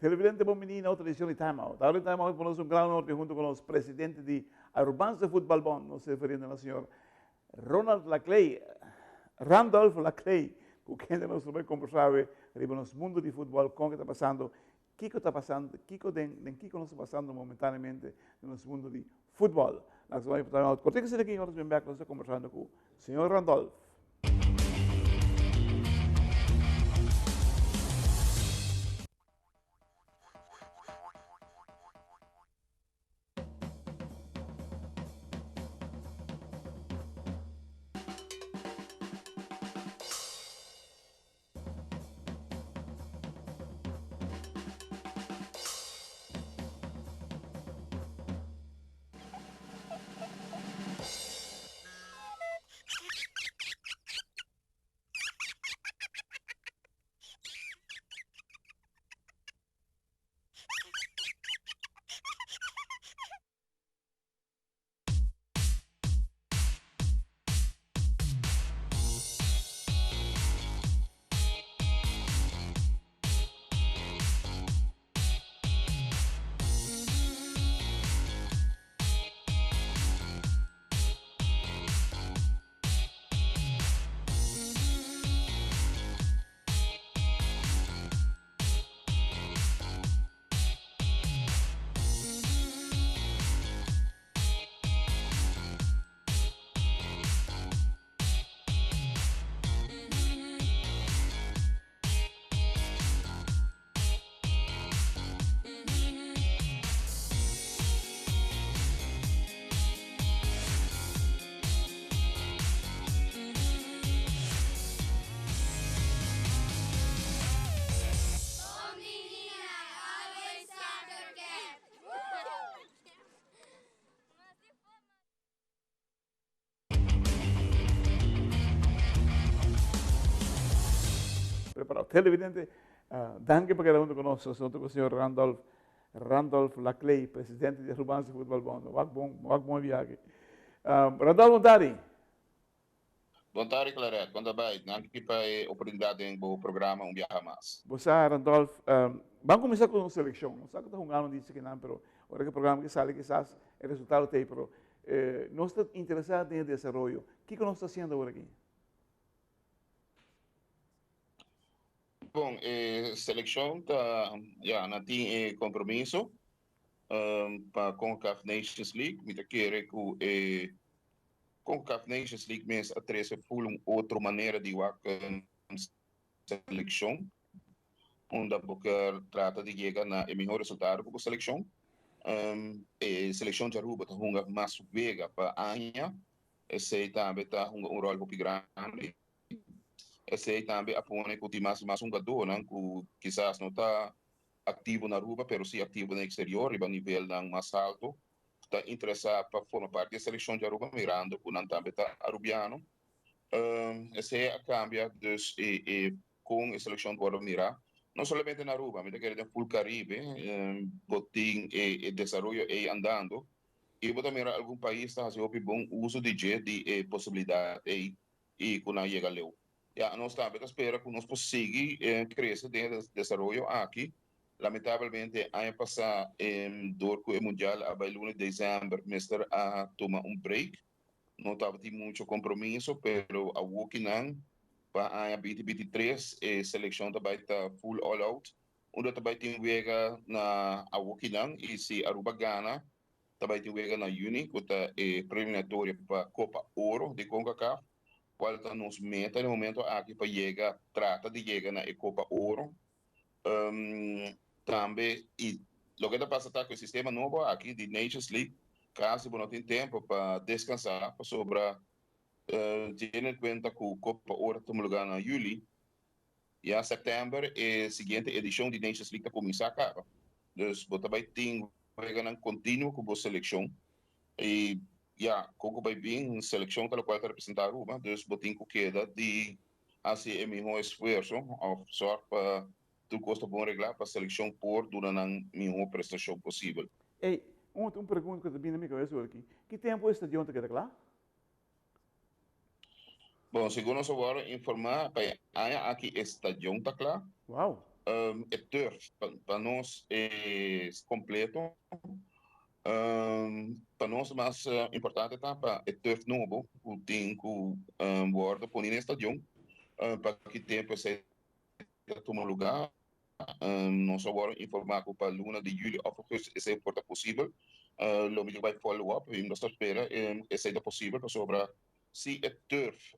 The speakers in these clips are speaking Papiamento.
Televidente bon bini na otro edicion di Time Out. Awor den Time Out por nos un gran honor di hunto cu nos presidente di Arubanse Voetbal Bond, nos referiendo na señor Ronald Laclay, Randolph Laclay, cu kende nos lo bay conversa awe riba nos mundo di futbol, con ke ta pasando, kico ta pasando, kico den, den kico nos ta pasando momentaneamente den nos mundo di futbol. Nos lo bay pa Time Out. Cortico asina aki, ora nos bin bek nos ta conversando cu señor Randolph. Preparado. Televidente, uh, danki pa keda hunto con nos. Nos con señor Randolph, Randolph Laclay, presidente di Arubanse Voetbal Bond. Wak bon, wak bon viaje. Randolph, bon tardi. Bon tardi, Claret. Bon tardi. Danki pa e oportunidad den bo programa un biaha mas. Bo sa, Randolph, ban cuminsa cu nos seleccion. Nos sa cu ta hungando dice kinan, pero ora cu e programa ki sali kisas e resultado ta ey, pero Nos ta interesá den e desaroyo. Kiko nos ta hasiendo awor aki? Bon, e selekshon ta, ya, nan tin e kompromiso pa Concacaf Nations League. Mi ta kere ku e Concacaf Nations League mes a trese ful un otro manera di wak selekshon, unda bo ker trata di yega na e mihó resultado ku bo selekshon. E selekshon di Aruba ta hunga mas wega pa aña, esei tambe ta hunga un ròl hopi grandi. Esei tambe a pone ku tin mas i mas hungadónan ku kisas no ta aktivo na Aruba pero si aktivo na eksterior riba nivelnan mas haltu ta interesá pa forma parti di e selekshon di Aruba mirando ku nan tambe ta arubiano. Esei a cambia dus e con e seleccion ta wordo mira, no solamente na Aruba, mi ta kere den full Caribe bo tin e desaroyo ei andando y bo ta mira algun pais ta haci hopi bon uso di dje di e posibilidad ei y cu nan yega leu. Ya, nos tambe ta spera cu nos por sigui crece den e desaroyo aki. Lamentablemente aña pasa door cu e mundial a bay luna di december mester a tuma un break. No tabatin mucho compromiso, pero awokinan pa aña binti binti tres e seleccion ta bay ta full all out, unda ta bay tin wega na awokinan y si Aruba gana ta bay tin wega na juni cu ta e preliminatoria pa Copa Oro di Concacaf, cual ta nos meta na e momento aki pa yega trata di yega na e Copa Oro. Tambe y loke ta pasa ta cu e sistema nobo aki di Nations League casi bo no tin tempo pa descansa pasobra tene en cuenta cu Copa Oro ta tuma lugar na juli ya september e siguiente edicion di Nations League ta cuminsa caba dus bo ta bay tin weganan continuo cu bo seleccion y ya con cu bay bin seleccion ta locual ta representa Aruba dus bo tin cu keda di Hasi e mihó esfuerso òf sòrg pa tur kos ta bon reglá pa selekshon por duna nan mihó prestashon posibel. Ey, un un pregunta ku ta bini na mi kabes awor aki, ki tempu e stadion ta keda kla? Bon, segun nos a wòrdu informá, pa e aña aki e stadion ta kla. Wow! E turf pa nos e completo. Pa nos mas importante ta pa e turf nobo cu tin cu wordo poni na e stadion pa ki tempo esey ta tuma lugar. Nos a wordo informa cu pa luna di juli of augustus esey por ta posibel. Lo mi bay follow up y nos ta spera esey ta posibel pasobra si e turf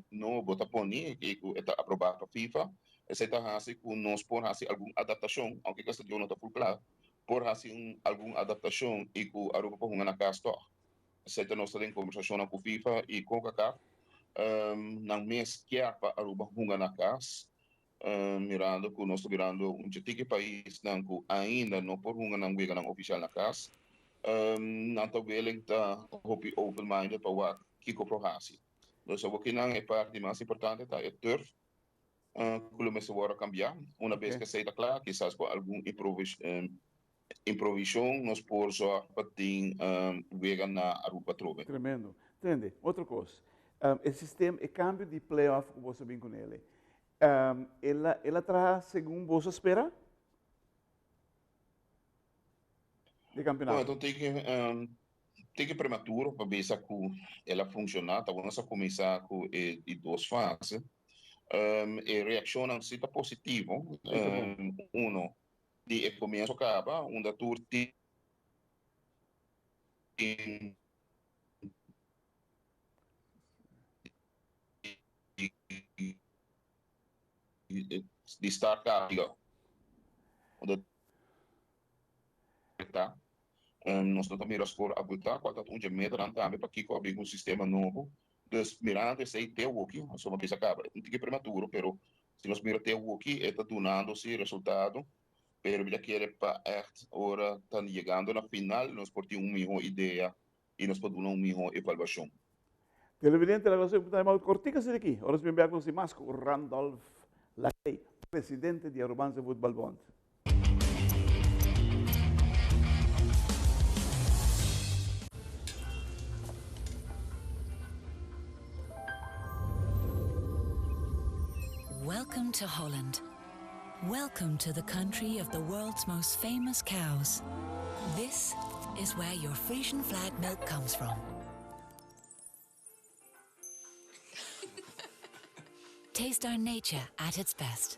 nobo ta poni y cu e ta aproba pa FIFA, esey ta haci cu nos por haci algun adaptacion, aunke cu e stadion no ta full cla, por haci un algun adaptacion y cu Aruba por hunga na cas tog. Esey ta nos ta den conversacionnan cu FIFA y Concacaf, nan mes kier pa Aruba hunga na cas, mirando cu nos ta birando un chetiki paisnan cu ainda no por hunga nan weganan oficial na cas, nan ta willing ta hopi open minded pa wak kico por haci. Dus awokinan e parti mas importante ta e turf cu lo mester worde cambia. Una bes cu esey ta cla, kisas cu algun improvision nos por zorg pa tin wega na Aruba atrobe. Tremendo. Tende, otro cos. E sistema, e cambio di playoff cu boso a bin cunele, el a, el a traha segun boso a spera? Di campeonato. Bueno, tin que, tin que prematuro pa bisa cu el a funciona. Ta nos a cuminsa cu e di dos fase. E reaccionnan si ta positivo. Uno, di e comienzo caba, unda tur tin di start caba, unda ta, nos no ta mira score abulta, cual ta un dje metanan tambe pakico a bin cu un sistema nobo. Dus mirando esey te awoki, pasobra bisa caba e un tiki prematuro, pero si nos mira te awoki e ta dunando si resultado, pero mi ta kere pa echt ora ta yegando na final nos por tin un miho idea y nos por duna un miho evaluacion. Televidente, laga nos un time out cortico asina aki, ora nos bin bek nos tin mas cu Randolph Laclay, presidente di Arubanse Voetbal Bond. Welcome to Holland. Welcome to the country of the world's most famous cows. This is where your Frisian flag milk comes from. Taste our nature at its best.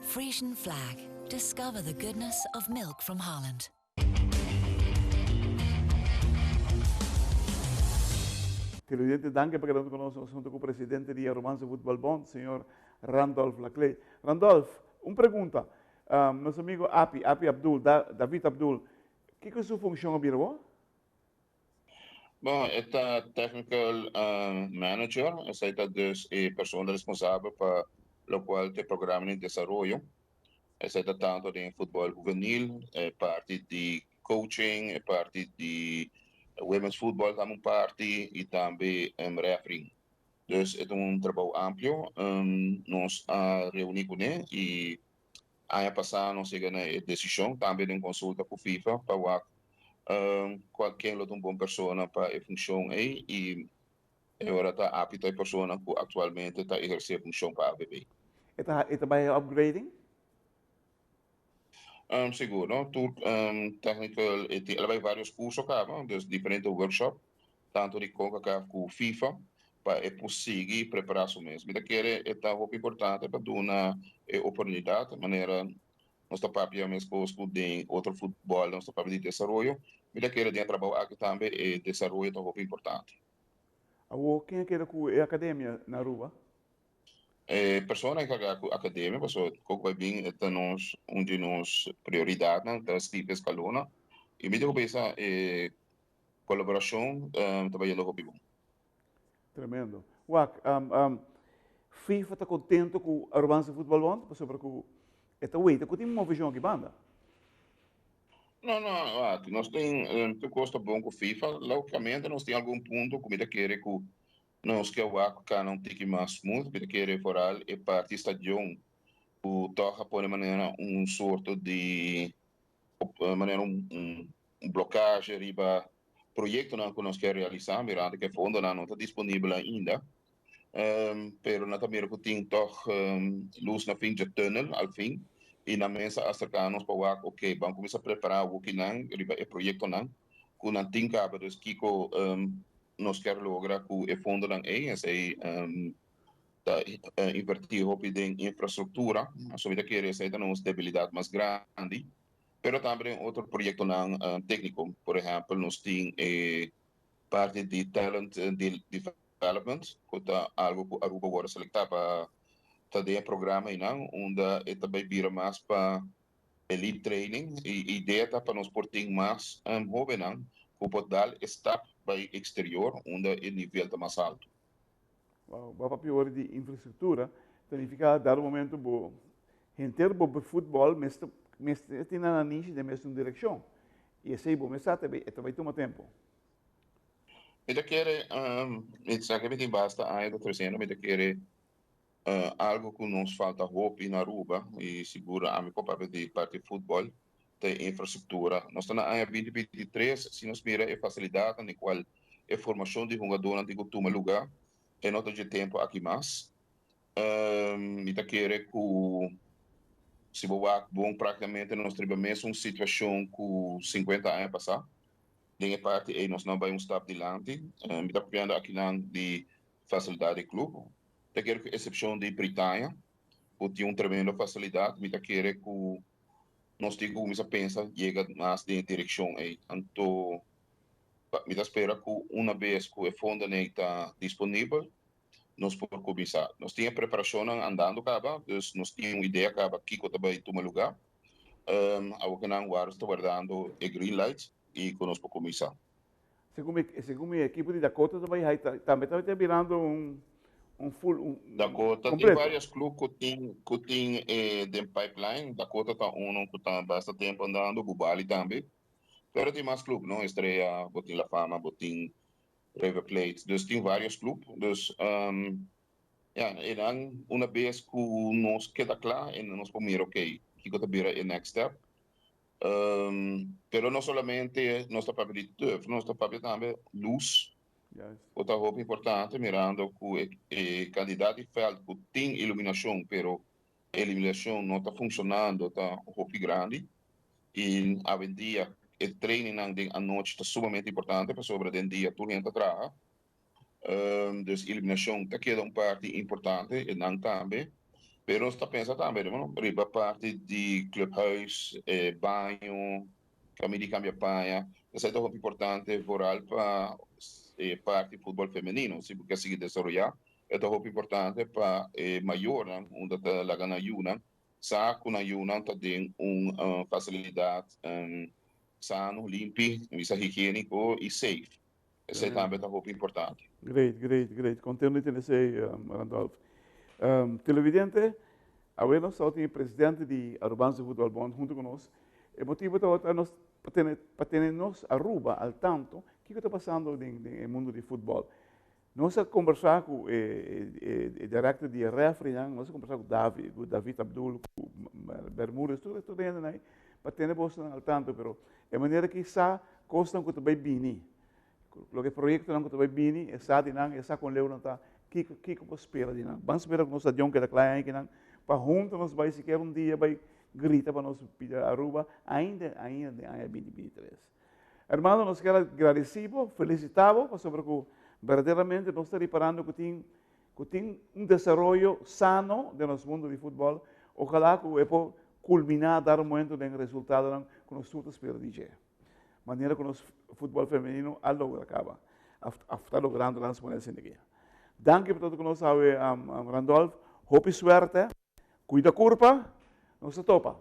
Frisian flag. Discover the goodness of milk from Holland. Televidente, danki pa keda huntu ku nos. Nos huntu ku presidente di Arubanse Voetbal Bond, señor Randolph Laclé. Randolph, un pregunta. Nos amigo Api, Api Abdul, David Abdul, kiko su funshon a bira bo? Bon, e ta technical manager, esei ta dus e persona responsabel pa locual ta e programa di desaroyo. Esei ta tanto den futbol huvenil, e parti di coaching, e parti di women's football tambe un parti y tambe refereeing. Dus e ta un trabou amplio. Nos a reuni cune y Aña pasá nos yega na e desishon, tambe den konsulta ku FIFA, pa wak kua ken lo ta un bon persona pa e funshon ei i e ora ta api ta e persona ku aktualmente ta ehersé e funshon pa AVB. E ta e ta bai upgrading? Sigur, no? Tur technical e tin el a bai varios kurso kaba, dus diferente workshop tantu di Concacaf ku FIFA pa e por sigui prepará su mes. Mi ta kere e ta hopi importante pa duna e oportunidat manera nos ta papia meskos ku den otro futbòl nos ta papia di desaroyo. Mi ta kere den e trabou aki tambe e desaroyo ta hopi importante. Awor ken a keda ku e akademia na Aruba? E persona enkargá ku akademia pasobra koko bai bin e ta nos un di nos prioridatnan ta Steve Escalona i mi ta ku bisa e Colaboracion ta bayendo hopi bon. Tremendo. Wak, FIFA ta contento cu Arubanse Voetbal Bond pasobra cu e ta weta cu tin movecion aki banda. No, no, wak, nos tin tur cos ta bon cu FIFA. Logicamente nos tin algun punto cu mi ta kere cu nos ke wak cana un tiki mas smooth. Mi ta kere vooral e parti stadion cu toch a pone manera un soorto di manera un blokage riba proyektonan ku nos ke realisá mirando ku e fondonan no ta disponibel ainda. Pero nan ta mira ku tin tòg lus na fin dje tunnel al fin i nan mes a aserká nos pa wak oke ban kuminsá prepará wokinan riba e proyektonan ku nan tin kaba dus kiko nos kier logra ku e fondonan ei esei ta invertí hopi den infrastruktura so mi ta kere esei ta nos debilidat mas grandi pero tambe den otro proyektonan tékniko por ehèmpel nos tin e parti di talent development ku ta algu ku Aruba wòrdu selektá pa ta den e programa einan unda e ta bai bira mas pa elite training i idea ta pa nos por tin mas hóbennan ku por dal e stap bai eksterior unda e nivel ta mas altu. Wow, bo a papia ora di infrastruktura, ta nifiká dado momento bo henter bo futbòl mester mester tin nan nanishi den mesun direkshon i esei bo mes sa ta e ta bai tuma tempu. Mi ta kere, mi sa ke mi tin basta aña ta tresiendo, mi ta kere algo ku nos falta hopi na Aruba i sigur ami por papia di parti futbòl ta e infrastruktura. Nos ta na aña 2023, si nos mira e fasilidatnan den kual e formashon di hungadónan tin ku tuma lugá, e no ta dje tempu aki mas. Mi ta kere ku si bo wak bon praktikamente nos ta riba mesun situashon ku sinkuenta aña pasá. Den e parti ei nos no a bai un stap dilanti. Mi ta papiando akinan di fasilidat di club. Ta kere ku esepshon di Britaña ku tin un tremendo fasilidat, mi ta kere ku nos tin ku kuminsá pensa yega mas den e direkshon ei. Anto mi ta spera ku una bes ku e fondonan ei ta disponibel nos por kuminsá. Nos tin e preparashonnan andando kaba, dus nos tin un idea kaba kiko ta bai tuma lugá. Awor ku nan wars ta wardando e green light i ku nos por kuminsá. Segun mi, segun mi ekipo di Dakota ta bai tambe ta ta birando un un full un Dakota tin completo. varios club ku tin ku tin e den pipeline. Dakota ta uno ku ta basta tempo andando, Bubali tambe. Pero tin mas club no, Estrella, bo tin La Fama, bo tin River Plate. Dus tin varios club. Dus ya, e nan una bes ku nos keda kla e nos por mira ok, kiko ta bira e next step. Pero no solamente nos ta papia di turf, nos ta papia tambe luz, ku ta hopi importante mirando ku e kantidat di vèlt ku tin iluminashon pero e iluminashon no ta funshonando ta hopi grandi i awendia e trainingnan den anochi ta sumamente importante pasobra den dia tur hende ta traha. Dus iluminashon ta keda un parti importante e nan tambe. Pero nos ta pensa tambe riba parti di clubhuis, e baño, kaminda di kambia paña. Esei ta hopi importante vooral pa e parti futbol femenino. Si bo ke sigui desaroyá e ta hopi importante pa e mayornan unda ta laga nan yunan sa ku nan yunan ta den un fasilidat sano, limpi, bisa higiéniko i safe. Esei tambe ta hopi importante. Great, great, great. Contento di tende esei, Randolph. Televidente, awe nos tabatin e presidente di Arubaanse Voetbal Bond hunto cu nos. E motibo tabata nos pa tene, pa tene nos Aruba al tanto kico ta pasando den, den e mundo di futbol. Nos a conversa cu e, e, e director di e refereenan, nos a conversa cu David, cu David Abdul, cu Bermudez, tur, tur hendenan ei, pa tene bosnan al tanto, pero e manera ki sa kosnan ku ta bai bini, loke proyektonan ku ta bai bini, e sa di nan, e sa kon leu nan ta, kiko, kiko por spera di nan. Ban spera ku nos stadion keda kla eikinan, pa huntu nos bai sikiera un dia bai grita pa nos pida Aruba, ainda, ainda den aña 2023. Hermano, nos kier a gradeci bo, felicita bo, pasobra ku berdaderamente nos ta riparando ku tin, ku tin un desaroyo sano den nos mundo di futbol. Ojalá ku e por kulminá dar un momento den resultadonan ku nos tur ta spera di dje. Manera ku nos futbol femenino a logra kaba, a ta logrando laga nos pone asina aki. Danki pa todo ku nos awe, Randolph. Hopi suerte. Kuida kurpa. Nos ta topa.